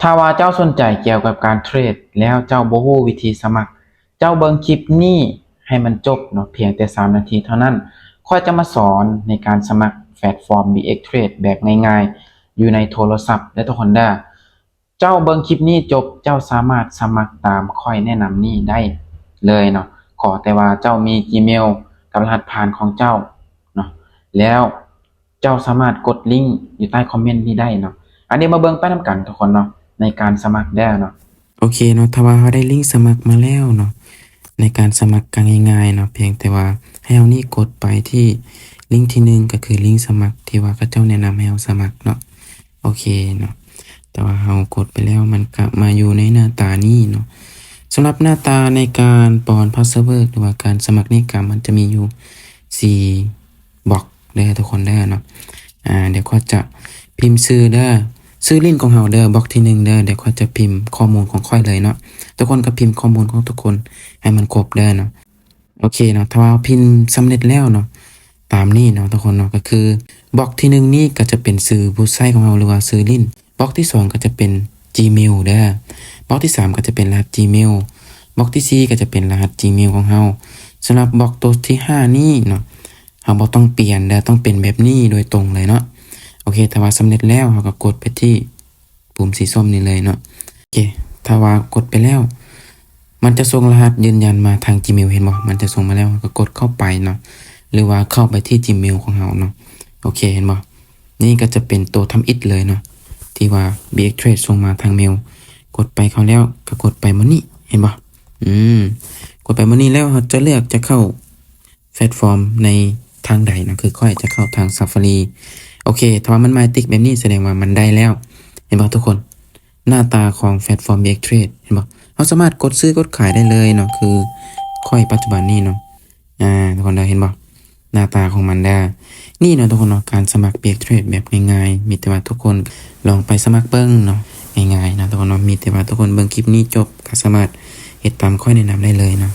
ຖ້າວ່າເຈົ້າສົນໃຈກ່ຽວກັບການເທຣດ ແລ້ວເຈົ້າບໍ່ຮູ້ວິທີສະໝັກ, ເຈົ້າເບິ່ງຄລິບນີ້ໃຫ້ມັນຈົບເນາະ, ພຽງແຕ່ສາມນາທີເທົ່ານັ້ນ, ຂ້ອຍຈະມາສອນໃນການສະໝັກແພລດຟອມ ບີເອັກເທຣດ ແບບງ່າຍໆ ຢູ່ໃນໂທລະສັບເດີທຸກຄົນເດີ. ເຈົ້າເບິ່ງຄລິບນີ້ຈົບ, ເຈົ້າສາມາດສະໝັກຕາມຂ້ອຍແນະນຳນີ້ໄດ້ເລີຍເນາະ, ຂໍແຕ່ວ່າເຈົ້າມີ Gmail ກັບລະຫັດຜ່ານຂອງເຈົ້າເນາະ, ແລ້ວ ເຈົ້າສາມາດກົດລິ້ງຢູ່ໃຕ້ຄອມເມັນນີ້ໄດ້ເນາະ. ອັນນີ້ມາເບິ່ງໄປນຳກັນທຸກຄົນເນາະ ໃນການສະໝັກເດີເນາະ. ໂອເຄເນາະ, ຖ້າວ່າເຮົາໄດ້ລິ້ງສະໝັກມາແລ້ວເນາະ, ໃນການສະໝັກກໍງ່າຍໆເນາະ, ພຽງແຕ່ວ່າໃຫ້ເຮົານີ້ກົດໄປທີ່ລິ້ງທີໜຶ່ງ ກໍຄືລິ້ງສະໝັກທີ່ວ່າເຂົາເຈົ້າແນະນຳໃຫ້ເຮົາສະໝັກເນາະ. ໂອເຄເນາະ, ແຕ່ວ່າເຮົາກົດໄປແລ້ວ ມັນກໍມາຢູ່ໃນໜ້າຕານີ້ເນາະ. ສຳລັບໜ້າຕາໃນການປ້ອນພາສເວີດ ຫຼືວ່າການສະໝັກນີ້ ກໍມັນຈະມີຢູ່ສີ່ ບລັອກເດີທຸກຄົນເດີເນາະ. ອາ ດຽວຂ້ອຍຈະພິມຊື່ເດີ, ຊື່ຫຼິ້ນຂອງເຮົາເດີ, ບລັອກທີໜຶ່ງເດີ. ດຽວຂ້ອຍຈະພິມຂໍ້ມູນຂອງຂ້ອຍເລີຍເນາະ, ທຸກຄົນກໍພິມຂໍ້ມູນຂອງທຸກຄົນໃຫ້ມັນຄົບເດີເນາະ. ໂອເຄເນາະ, ຖ້າວ່າພິມສຳເລັດແລ້ວເນາະ, ຕາມນີ້ເນາະທຸກຄົນເນາະ, ກໍຄືບລັອກທີໜຶ່ງນີ້ກໍຈະເປັນຊື່ຜູ້ໃຊ້ຂອງເຮົາ ຫຼືວ່າຊື່ຫຼິ້ນ. ບລັອກທີສອງກໍຈະເປັນ Gmail ເດີ, ບລັອກທີສາມກໍຈະເປັນລະຫັດ Gmail, ບລັອກທີສີ່ກໍຈະເປັນລະຫັດ Gmail ຂອງເຮົາ. ສຳລັບບລັອກໂຕທີຫ້ານີ້ເນາະ, ເຮົາບໍ່ຕ້ອງປ່ຽນເດີ, ຕ້ອງເປັນແບບນີ້ໂດຍຕົງເລີຍເນາະ. ໂອເຄ, ຖ້າວ່າສຳເລັດແລ້ວ ເຮົາກໍກົດໄປທີ່ປຸ່ມສີສົ້ມນີ້ເລີຍເນາະ. ໂອເຄ, ຖ້າວ່າກົດໄປແລ້ວ ມັນຈະສົ່ງລະຫັດຢືນຢັນມາທາງ Gmail ເຫັນບໍ່? ມັນຈະສົ່ງມາແລ້ວ ເຮົາກໍກົດເຂົ້າໄປເນາະ, ຫຼືວ່າເຂົ້າໄປທີ່ Gmail ຂອງເຮົາເນາະ. ໂອເຄ, ເຫັນບໍ່? ນີ້ກໍຈະເປັນໂຕທຳອິດເລີຍເນາະ ທີ່ວ່າ ບີເອັກເທຣດ ສົ່ງມາທາງເມວ. ກົດໄປເຂົ້າແລ້ວ ກໍກົດໄປໝົດນີ້, ເຫັນບໍ່? ອືມ ກົດໄປໝົດນີ້ແລ້ວ ເຮົາຈະເລືອກຈະເຂົ້າແພລດຟອມໃນທາງໃດເນາະ, ຄືຂ້ອຍຈະເຂົ້າທາງ Safari. ໂອເຄ, ຖ້າວ່າມັນໝາຍຕິກແບບນີ້ ສະແດງວ່າມັນໄດ້ແລ້ວ, ເຫັນບໍ່ທຸກຄົນ? ໜ້າຕາຂອງແພລດຟອມ ບີເອັກເທຣດ ເຫັນບໍ່? ເຮົາສາມາດກົດຊື້ກົດຂາຍໄດ້ເລີຍເນາະ, ຄືຂ້ອຍປັດຈຸບັນນີ້ເນາະ. ອາ ທຸກຄົນເດີ ເຫັນບໍ່? ໜ້າຕາຂອງມັນເດີ. ນີ້ເນາະທຸກຄົນເນາະ, ການສະໝັກ ບີເອັກເທຣດ ແບບງ່າຍໆ, ມີແຕ່ວ່າທຸກຄົນລອງໄປສະໝັກເບິ່ງເນາະ, ງ່າຍໆເນາະທຸກຄົນເນາະ. ມີແຕ່ວ່າທຸກຄົນເບິ່ງຄລິບນີ້ຈົບ ກໍສາມາດເຮັດຕາມຂ້ອຍແນະນຳໄດ້ເລີຍເນາະ.